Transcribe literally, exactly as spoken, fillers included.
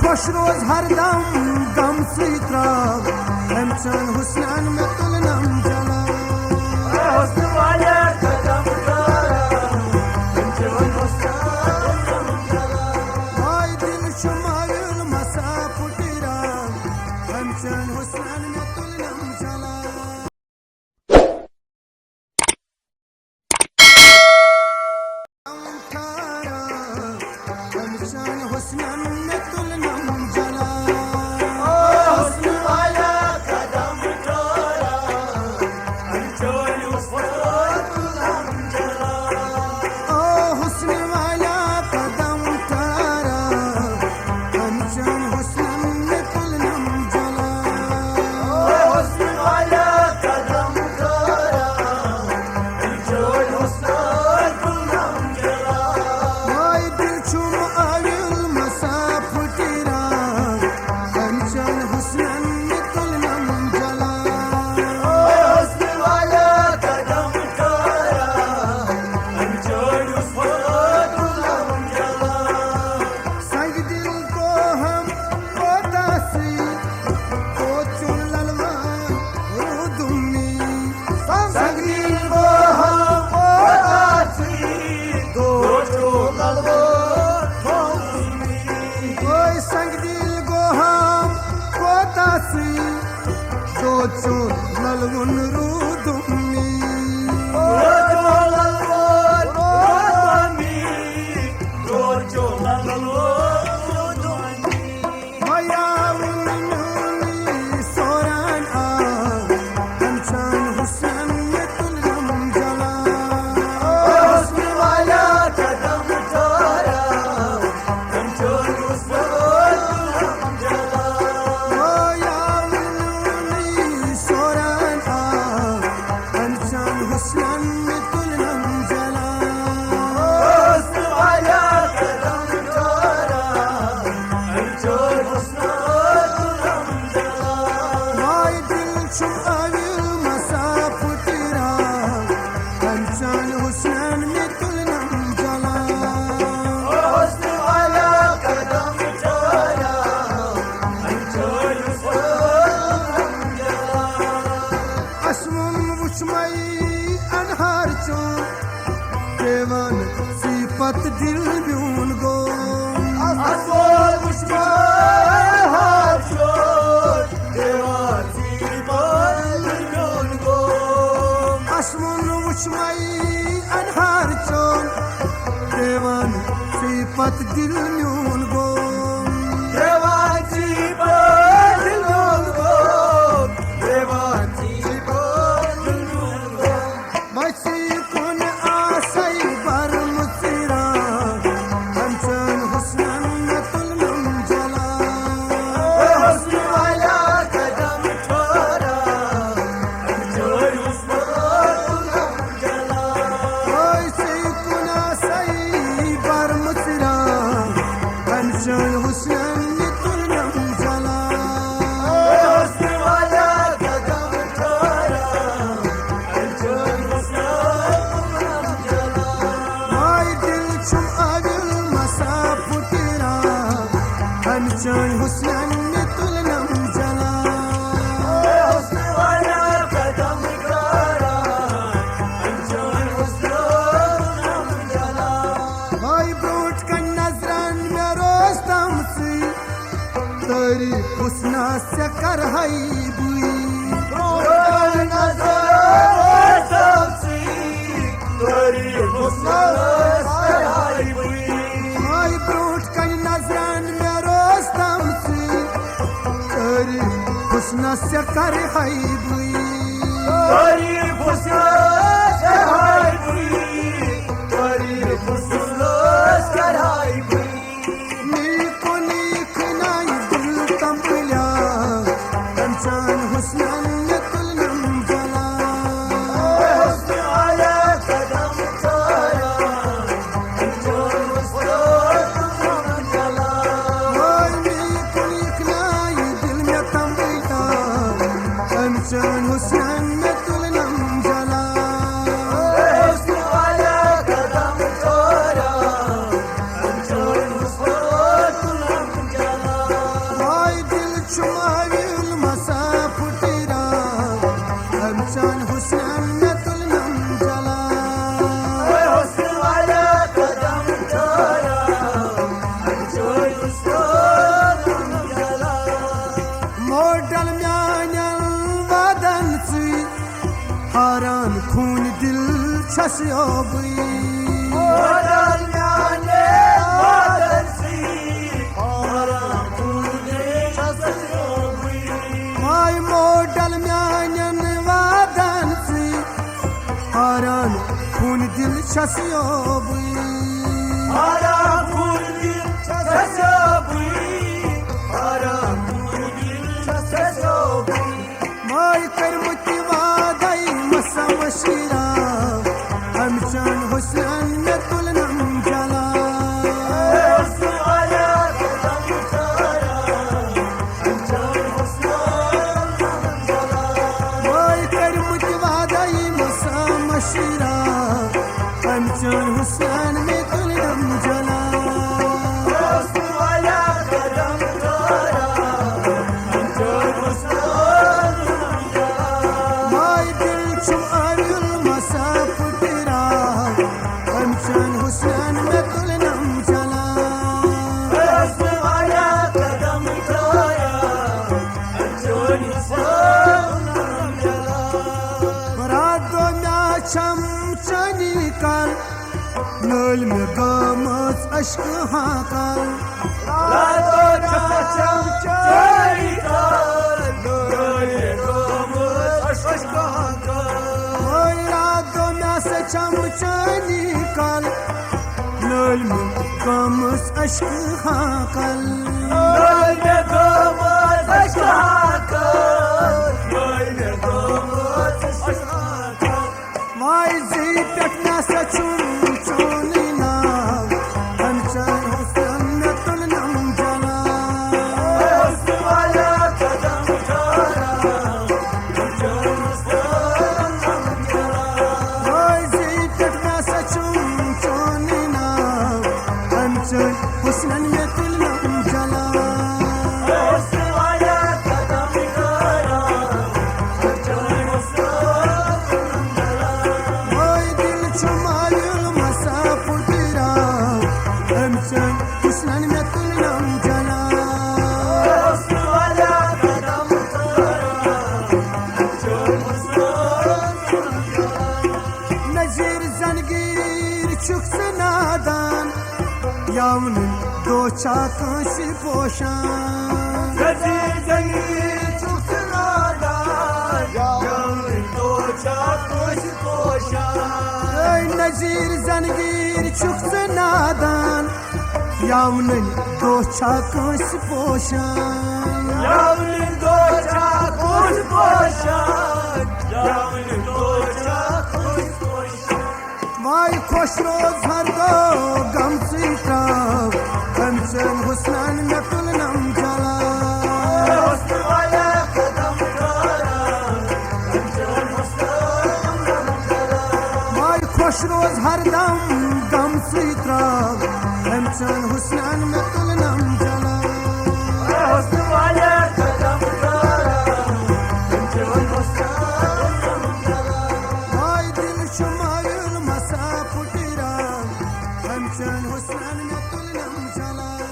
خۄش روز ہر دم، غم سٕے تراو، أمۍ چٲنۍ حسنن مےٚ تُلنم جلال۔ حسن والا قدم ٹھہراو، أمۍ چٲنۍ حسنن تُلنم جلال۔ ہاے دل چھُ مایل مسا پھُٹراو، أمۍ چٲنۍ حسنن مےٚ تُلنم جلال۔ چھس یوبٕے۔ ماے میانہِ وادن سۭتۍ، آرام کُن دِل چھس یوبٕے۔ ماے موڈل میانٮ۪ن وادن سۭتۍ، آرام کُن دِل چھس یوبٕے۔ آرام کُن دِل چھس یوبٕے۔ آرام کُن دِل چھس یوبٕے۔ ماے کٔرمٕتۍ وعدے مسا مشیرا، أمۍ چٲنۍ حسنن مےٚ تُلنم جلال۔ ماے کٔرمٕتۍ وعدے مسا مشیرا، أمۍ چٲنۍ حسنن مےٚ تُلنم جلال۔ ماے دِل چھُم آویُل مسا پھُٹرا، أمۍ چٲنۍ حسنن مےٚ تُلنم جلال۔ راتھ دۄہ مےٚ چھم چٲنی کل، نٲلۍ مےٚ گٔمٕژ عشقہٕ ہاکل۔ راتھ دۄہ مےٚ چھم چٲنی کل، نٲلۍ مےٚ گٔمٕژ عشقہٕ ہاکل۔ وٲے راتھ دۄہ مےٚ سا چھم چٲنی کل، نٲلۍ مےٚ گٔمٕژ عشقہٕ ہاکل۔ نٲلۍ مےٚ گٔمٕژ عشقہٕ ہاکل، نٲلۍ مےٚ گٔمٕژ عشقہٕ ہاکل۔ وای زی پٮ۪ٹھ مےٚ سا چھُم چونُے ناو، أمۍ چٲنۍ حسن مےٚ تُلنم جلال۔ وای زی پٮ۪ٹھ مےٚ سا چھُم چونُے ناو، أمۍ چٲنۍ حسنن مےٚ تُلنم جلال۔ وٲے دِل چھُ مایوٗل مسا پھُٹراو، أمۍ چٲنۍ حسنن مےٚ تُلنم جلال۔ نذیٖر زنگیٖر چھُکھ ژٕ نادان، یاونٕے دۄہ چھا کٲنٛسہِ پوشان۔ نذیٖر زنگیٖر چھُکھ ژٕ نادان، یاونٕے دۄہ چھا کٲنٛسہِ پوشان۔ اے نذیٖر زنگیٖر چھُکھ ژٕ نادان، یاونٕے دۄہ چھا کٲنٛسہِ پوشان۔ یاونٕے دۄہ چھا کٲنٛسہِ پوشان، یاونٕے دۄہ چھا کٲنٛسہِ پوشان۔ وای خۄش روز ہر دۄہ غمسٕے تراو، أمۍ چٲنۍ حسنن مےٚ تُلنم جلال۔ وای خۄش روز ہر دم غمسٕے تراو، أمۍ چٲنۍ حسنن مےٚ تُلنم جلال۔ وای دِل چھُ مایوٗل مسا پھُٹراو، أمۍ چٲنۍ حسنن مےٚ تُلنم جلال۔